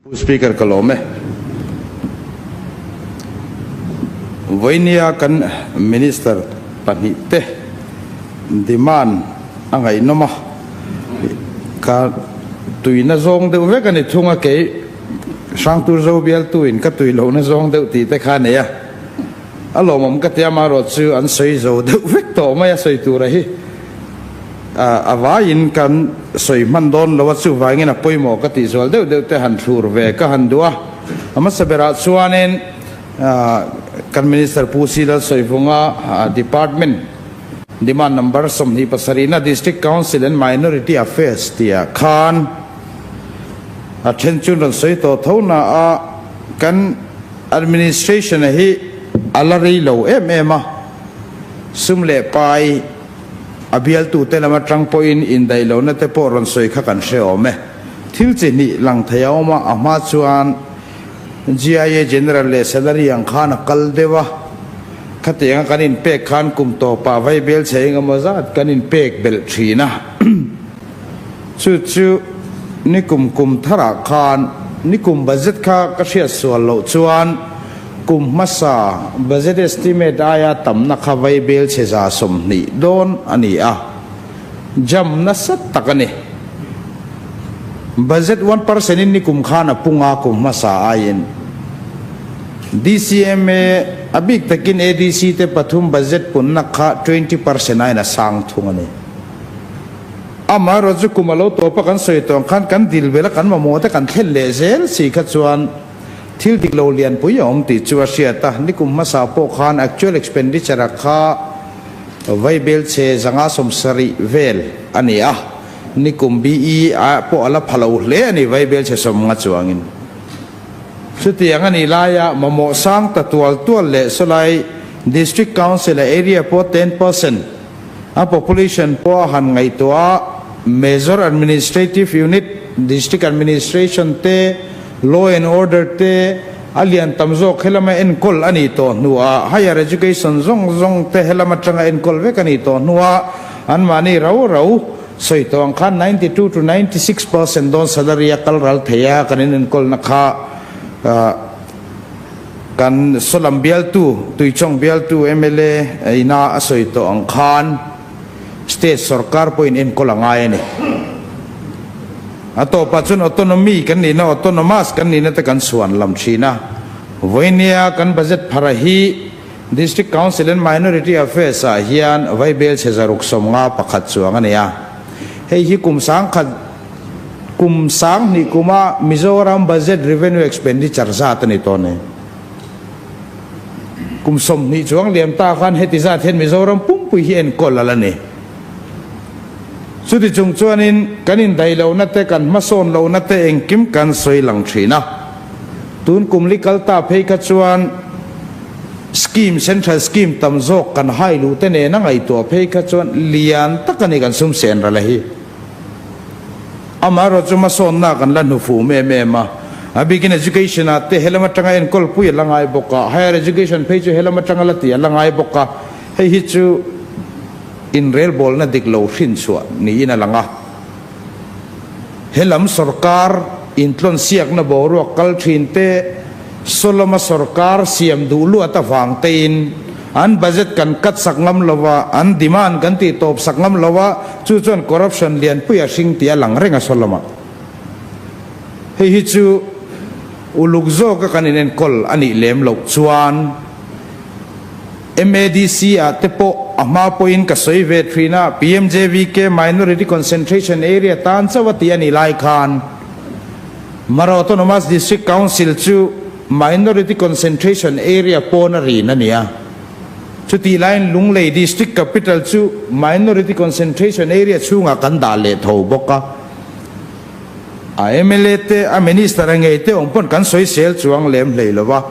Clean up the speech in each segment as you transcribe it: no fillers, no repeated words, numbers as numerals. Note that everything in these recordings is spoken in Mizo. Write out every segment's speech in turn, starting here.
Pu Speaker ka lawm e. Vawinia kan Minister pahnihte demand a ngaihnawm a, ka tuina zawng deuh vek a ni thung a, kei Hrangtur Zo bialtuin ka tui lohna zawng deuh tih te kha a nei a, a lawmawm ka ti a, amaherawh chu an sawi zo deuh vek tawh mai a sawi tura hi. A vaiin kan sawi hman dawn lo a, chuvangin a pawimawh ka tih zual deuh deuh te han thlur ve ka han duh a. A hmasa berah chuanin kan Minister Pu Si Lalsawivunga Department Demand Number 27 na District Council and Minority Affairs tihah khan a then chu rawn sawi tawh tho na a, kan Administration a hi a la rei lo em em a, sum leh pai, A bialtute lam atang pawhin indaih lohna te pawh rawn sawi kha kan hre awm e. Thil chi hnih lang thei a awm a, a hma chuan GIA General leh Salary ang khan a kal deuh a, khatianga kan inpek khan kum tawpah vai bel chhe engemaw zat kan inpek belh thin a. Chu chu nikum kum tharah khan nikum budget kha ka hriat sual loh chuan kum hmasa budget estimate aia tamna kha vai bel chhe 20 dawn a ni a, jam nasa tak a ni. Budget 1% in nikum khan a pung a kum hmasa aiin. DCMA a bik takin ADC te pathum budget punna kha 20% aiin a sang thung a ni. Amaherawhchu kum a lo tawp a kan sawi tawh ang khan kan dil bel a kan mamawh te kan thlen leh zel si kha chuan thil dik lo lianpui a awm tih chu a hriat a, nikum hmasa pawh khan actual expenditure a kha vaibel chhe 170 vel a ni a, nikum BE ah pawh a la pha lo hle a ni vaibel chhe 50 chuangin. Chutiang a nih laia mamawh sang ta tual tual leh sawlai District Council a area pawh 10%, A population pawh a han ngaihtuah a, Major Administrative Unit, District Administration te, Law and Order te a lian tam zawk helama enkawl a nih tawh hnuah Higher Education zawng zawng te helam atanga enkawl vek a nih tawh hnuah anmahni rau rau sawi tawh ang khan 92 to 96% dawn salary a kal ral thei a kan inenkawlna kha Kan Sawlam bialtu, Tuichawng bialtu mla ina a sawi tawh ang khan State sorkar pawhin enkawl a ngai a ni. A tawpah chuan autonomy kan nihna, autonomous kan nihna te kan chhuan lam thin a. Vawinia kan budget phara hi District Council and Minority Affairs ah hian vaibel chhe 651 chuang a ni a. Hei hi kum 10,000 Kum 2000 kuma Mizoram Budget Revenue Expenditure zat a ni tawh nei. Kum 20 chuang liam ta khan heti zat hian Mizoram pumpui hi enkawl a la ni. Chuti chung chuanin kan indaih lohna te, kan hmasawn lohna te engkim kan sawi lang thin a. Tun kum li kal ta phei kha chuan scheme, central scheme tam zawk kan hai luh te nena ngaihtuah phei kha chuan lian tak a ni kan sum sen ral a hi. Amaherawh chu hmasawnna kan la hnu fum em em a, a bikin education ah te helam atanga enkawl pui a la ngai bawk a, higher education phei chu helam atanga la tih a la ngai bawk a, hei hi chu inrelbawlna dik lo hrinchhuah niin a lang a. Helam sorkar intlawnsiakna boruak kal thin te, Soloma sorkar siam duh luat avang tein an budget kan cut sak ngam lo a, an demand kan tih tawp sak ngam lo a, chu chuan corruption lianpui a hring tih a lang reng a Soloma. Hei hi chu uluk zawka kan inenkawl a nih lem loh chuan MADC ah te pawh a hma pawhin ka sawi ve thin a, PMJVK Minority Concentration Area tan chauh a tih a nih lai khan, Mara Autonomous District Council chu Minority Concentration Area pawn a rin a ni a. Chutih laiin Lunglei District Capital chu Minority Concentration Area chhungah kan dah leh tho bawk a. A mla te, a Minister a ngei te awm pawn kan sawisel chuang lem hlei lo va.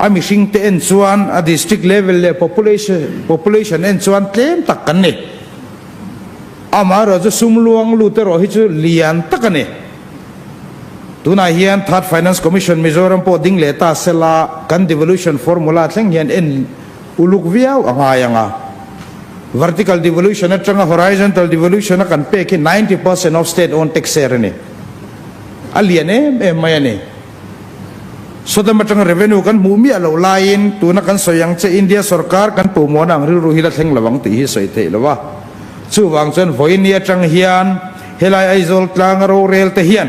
A mihring te en chuan a District level leh population en chuan tlem tak kan ni. Amaherawh chu sum luang lut erawh hi chu lian tak a ni. Tunah hian Third Finance Commission Mizoram pawh ding leh ta sela kan devolution formula thleng hian en uluk viau a ngai ang a. Vertical devolution atanga horizontal devolution a kan pek hi 90% of state owned tax share a ni. a lian em em mai a ni. Sawdam atanga revenue kan hmuh miah loh laiin tuna kan sawi ang che India sorkar kan puhmuahna ang rilru hi la thleng lo ang tih hi sawi theih lo a. Chuvang chuan vawiini atang hian helai Aizawl tlanga rorel te hian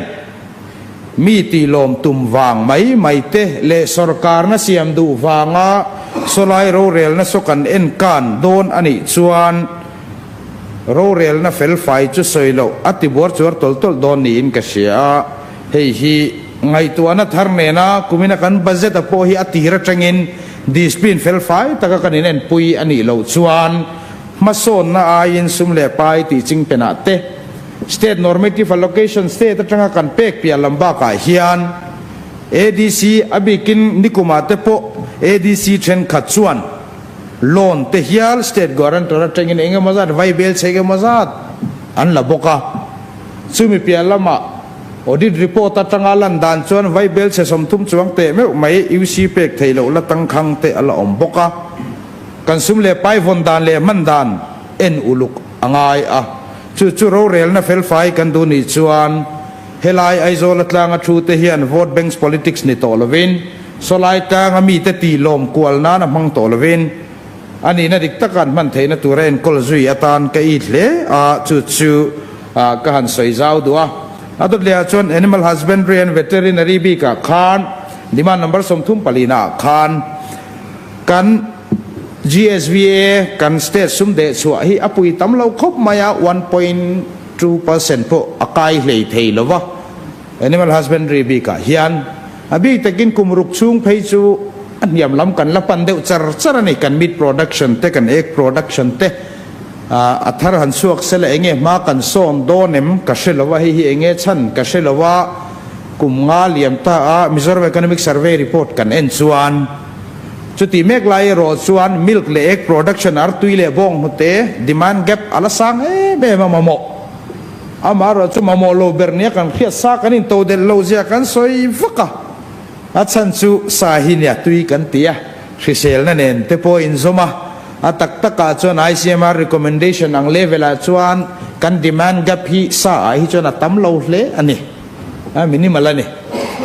mi tihlawm tum vang mai mai te leh sorkarna siam duh vanga sawlai rorelna saw kan enkan dawn a nih chuan rorelna felfai chu sawi loh a ti buar chuar tawlh tawlh dawn niin ka hria a. Hei hi ngaihtuahna thar nena kumina kan budget a pawh hi a tir atangin discipline felfai taka kan inenpui a nih loh chuan hmasawnna aiin sum leh pai tih chingpenah te State Normative Allocation State atanga kan pek piah lam bakah hian ADC a bikin nikumah te pawh ADC thenkhat chuan loan te hial State Guarantor atangin engemaw zat vaibel chhe engemaw zat an la bawk a. Chumi piah lamah Audit report atanga lan dan chuan vaibel chhe 30 chuang teh meuh mai UC pek theih loh la tangkhang te a la awm bawk a. Kan sum leh pai vawn dan leh hman dan en uluk a ngai a. Chu chu rorelna felfai kan duh nih chuan helai Aizawl atlanga thu te hian vote banks politics ni tawh lovin sawlai tlanga mite tih lawm kual nan a hmang tawh lovin A nihna dik taka an hman theihna tura enkawl zui atan ka it hle a, chu chu ka han sawi zau duh a. A dawt lehah chuan Animal Husbandry and Veterinary bikah khan demand number 34 naah khan kan GSVA kan state sum deh chhuah hi a pui tam lo khawp mai a, 1.2% pawh a kai hlei thei lo va. Animal Husbandry bikah hian a bik takin kum ruk chhung phei chu a hniam lam kan la pan deuh char char a ni. Kan meat production te, kan egg production te a thar han chhuak sela enge hma kan sawn dawn em ka hre lo a, hei hi enge chhan ka hre lo a, kum nga liam ta a Mizoram Economic Survey report kan en chuan chutih mek lai erawh chuan milk leh egg production artui leh bawnghnute demand gap a la sang em em a mamawh. Amaherawh chu mamawh lo ber nia kan hriat sa kan into delh lo zia kan sawi vak a, a chhan chu sa hi nia tui kan ti a, hriselna nen te pawh inzawm a, a tak takah chuan ICMR recommendation ang level ah chuan kan demand gap hi sa ah hi chuan a tam lo hle a ni, a minimal a ni.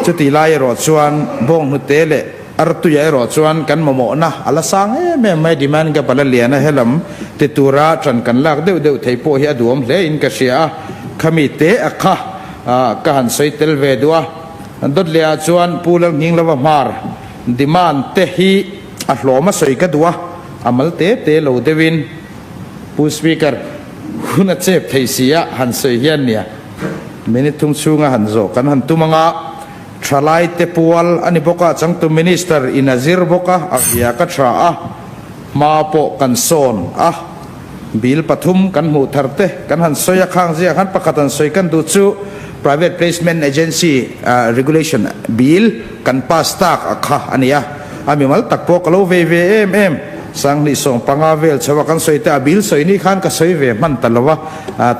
Chutih lai erawh chuan bawnghnute leh Artuia erawh chuan kan mamawhna a la sang em em mai, demand gap a la lian a, helam ti tura ṭan kan lak deuh deuh thei pawh hi a duhawm hle in ka hria a, khami te a kha ka han sawi tel ve duh a. Dawt leh ah chuan Pu Lalnghinglova hmar demand te hi a hlawm a sawi ka duh a, a mal te te lo deuhin Pu Speaker hun a chep thei si a han sawi hian nia minute thum chhunga han zawh kan han tum anga. Thalaite pual a ni bawk a, changtu Minister in a zir bawk a, a via ka tha a, hma pawh kan sawn a, bill pathum kan hmuh thar te kan han sawi a, khang zia khan pakhat han sawi kan duh chu Private Placement Agency Regulation Bill kan pass tak a kha a ni a, a mimal tak pawh ka lo vei ve em em, 2015 vel chho a kan sawi te a bill sawi ni khan ka sawi ve hman ta lo a,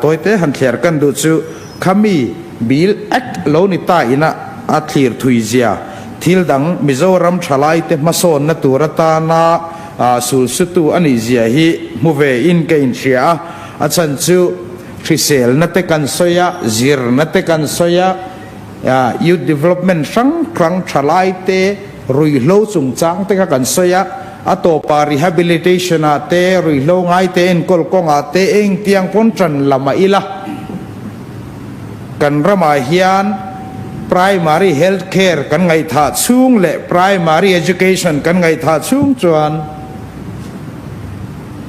tawite han thliar kan duh chu. Khami Bill Act lo ni ta ina a thlir thui zia thil dang Mizoram thalaite hmasawnna tur atana sulsutu a nih zia hi hmu ve in ka inhria a, a chhan chu hriselna te kan sawi a, zirna te kan sawi a, youth development hrang hrang thalaite ruihhlo chungchang te kha kan sawi a, a tawpah rehabilitation ah te ruihhlo ngaite enkawl kawngah te engtiang pawn tan lam a ila. Kan ramah hian Primary Health Care kan ngaihthah chhung leh Primary Education kan ngaihthah chhung chuan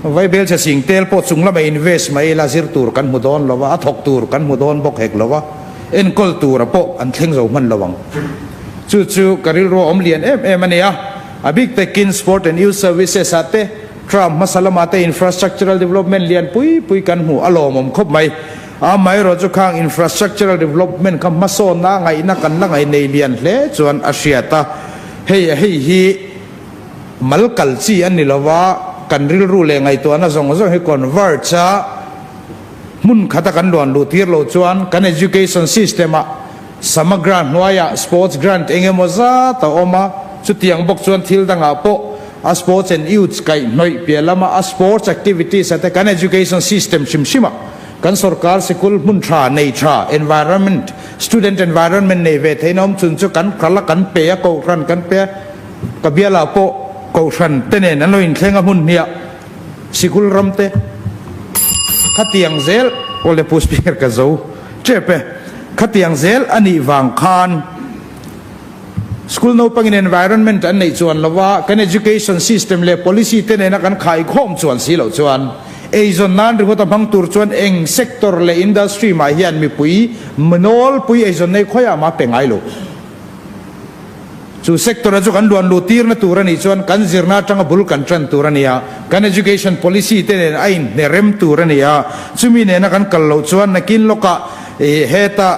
Vaibelchhe Singtel pawh chung lama invest mai ila zir tur kan hmu dawn lo a, a thawk tur kan hmu dawn bawk hek lo a, enkawl tura pawh an thleng zo hman lo ang. Chu chu ka rilru a awm lian em em a nia. A bik takin Sport and Youth Services ah te Trump hmasa lamah te infrastructural development lian pui pui kan hmuh a lawmawm khawp mai. Amaherawh chu khang infrastructural development kha hmasawnna ngaihna kan la ngaih nei lian hle chuan a hriat a. Hei hei hi mal kal chi a ni lo a, kan rilru leh ngaihtuahna zawng zawng hi converge a hmun khata kan luan luh tir loh chuan kan education system ah Sama grant hnuaiah sports grant eng emaw zat a awm a, chutiang bawk chuan thil dangah pawh a sports and youths kaihhnawih piah lama a sports activities a te kan education system hrim hrimah. Kan sorkar sikul hmun tha nei tha environment, student environment nei ve theihna awm chhun chu kan kal a, kan pe a, kohhran kan pe a, ka bialah pawh kohhran te nen an lo inthleng a hmun hniah sikul ram te khatiang zel awle Pu Speaker ka zo tep e, khatiang zel a nih vang khan. School naupangin environment an neih chuan lova kan education system leh policy te nena kan khaikhawm chuan si loh chuan eizawn nan ringawt a hmang tur chuan eng sector leh industry mah hian mipui mnawlpui eizawn nei khawiah mah pe ngai lo. Chu sector a chu kan luan luh tirna tur a nih chuan kan zirna atanga bul kan tan tur a ni a, kan education policy te nen a inhne rem tur a ni a, chumi nena kan kal loh chuan nakin lawkah heta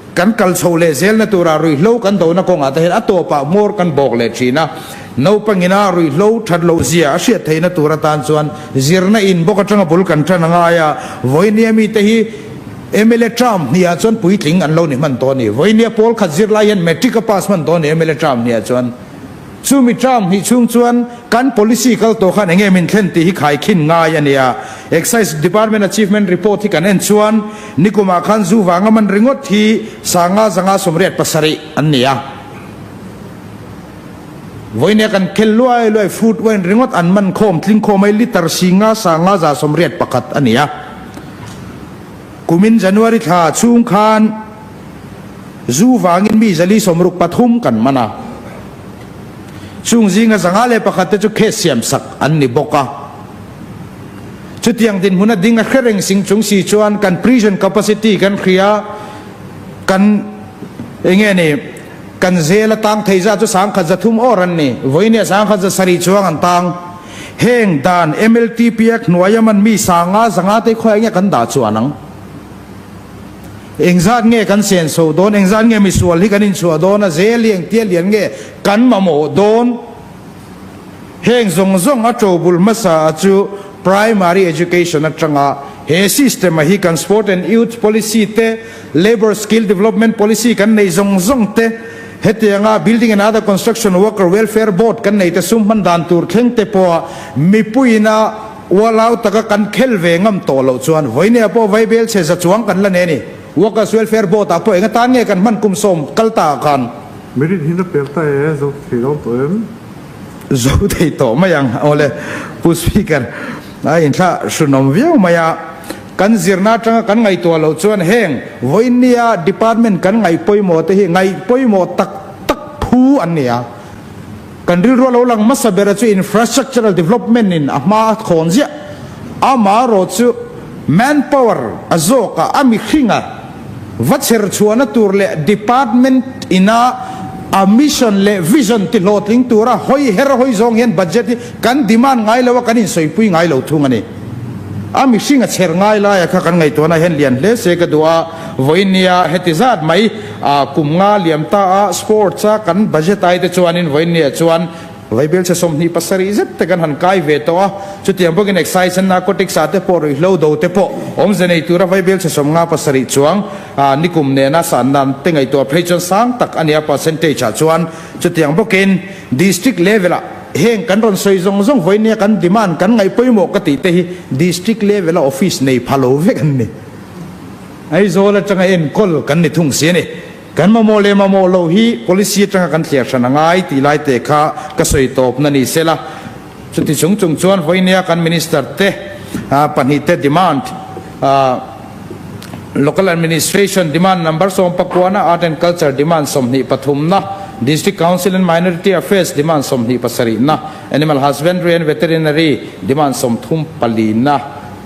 Kan kal chho leh zelna turah ruihhlo kan dona kawngah te hian a tawpah hmawr kan bawk leh thin a. Naupangina ruihhlo that loh zia a hriat theihna tur atan chuan zirna in bawk atanga bul kan tan a ngai a. Vawinia mite hi mla term hniah chuan puitling an lo ni hman tawh a ni. Vawinia pawl khat zirlai hian matric a pass hman tawh a ni mla term hniah chuan. Chumi term hnih chhung chuan kan policy kal tawh khan enge min thlen tih hi khaikhin ngai a nia. Excise Department Achievement Report hi kan en chuan nikumah khan zu vanga man ringawt hi sanga zanga 87 an ni a. Vawinia kan khel luai luai fruit wine ringawt an man khawm tling khawm mai litre singa sanga za 81 a ni a. Kumin January thla chhung khan zu vangin mi 463 kan man a. Chung zinga 101 te chu case siam sak an ni bawk a. Chutiang dinhmun a ding a hre reng sing chung si chuan kan prison capacity kan hria, kan enge ni kan zel a tang thei zat chu 1300 awr an ni. Vawinia 1700 chuang an tang. Heng dan MLTP a hnuaia man mi sanga zanga te khawiah nge kan dah chuan ang? Engzat nge kan senso dawn? Engzat nge misual hi kan inchhuah dawn a? Zel hi engtia lian nge kan mamawh dawn? Heng zawng zawng a to bul hmasa a chu primary education atanga he system a hi kan sport and youth policy te, labour skill development policy kan nei zawng zawng te, Hetianga Building and Other Construction Worker Welfare Board kan nei te sum hman dan tur thleng te pawha mipuiin a ualau taka kan khel ve ngam tawh loh chuan vawinia pawh vaibel chhe za chuang kan la nei a ni. Workers Welfare Board ah pawh eng atan nge kan hman kum sawm kal ta ah khan. Merit hi na pel ta e, zo thei dawn tawh em? Zo thei tawh mai ang. Awle, Pu Speaker, a inthlah hrunawm viau mai a. Kan zirna atanga kan ngaihtuah loh chuan heng vawinia department kan ngaih pawimawh te hi ngaih pawimawh tak tak phu an ni a. Kan rilru a lo lang hmasa bera chu infrastructural development in a hma a khawn ziah. Amaherawh chu manpower a zawk a, a mihringa va chher chhuahna tur leh department ina a mission leh vision ti hlawhtling tura hawi her hawi zawng hian budget hi kan demand ngai lo a, kan insawipui ngai lo thung a ni. A mihring a chher ngai laia kha kan ngaihtuahna hian lian hle se ka duh a, vawinia heti zat mai a kum nga liam ta a sports a kan budget ai te chuanin vawinia chuan vaibel chhe 27 zet te kan han kai ve tawh a, chutiang bawkin excise and narcotics ah te pawh ruihhlo do te pawh awmze nei tura vaibel chhe 57 chuang a nikum nena san nan te ngaihtuah phei chuan sang tak a nia percentage ah chuan chutiang bawkin district level ah Heng kan rawn sawi zawng zawng vawinia kan demand kan ngaih pawimawh ka tih te hi district level a office nei pha lo vek an ni. Aizawl atanga enkawl kan ni thung si a ni. Kan mamawh leh mamawh lo hi policy atanga kan thliar hran a ngai tih lai te kha ka sawi tawpna ni sela. Chuti chung chung chuan vawinia kan minister te pahnih te demand Local Administration Demand Number 19 na, Art and Culture Demand 23 na, District Council and Minority Affairs Demand 27 na, Animal Husbandry and Veterinary Demand 34 na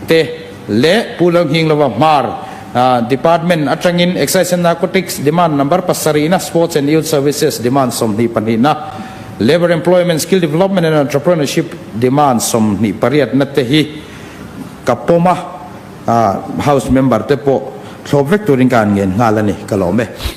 te leh Pu Lalnghinglova Hmar Department atangin Excise and Narcotics Demand Number 7 na, Sports and Youth Services Demand 22 na, Labour Employment Skill Development and Entrepreneurship Demand 28 na te hi ka pawm a. House member te pawh thlawp vek turin ka han ngen nghal a ni, ka lawm e.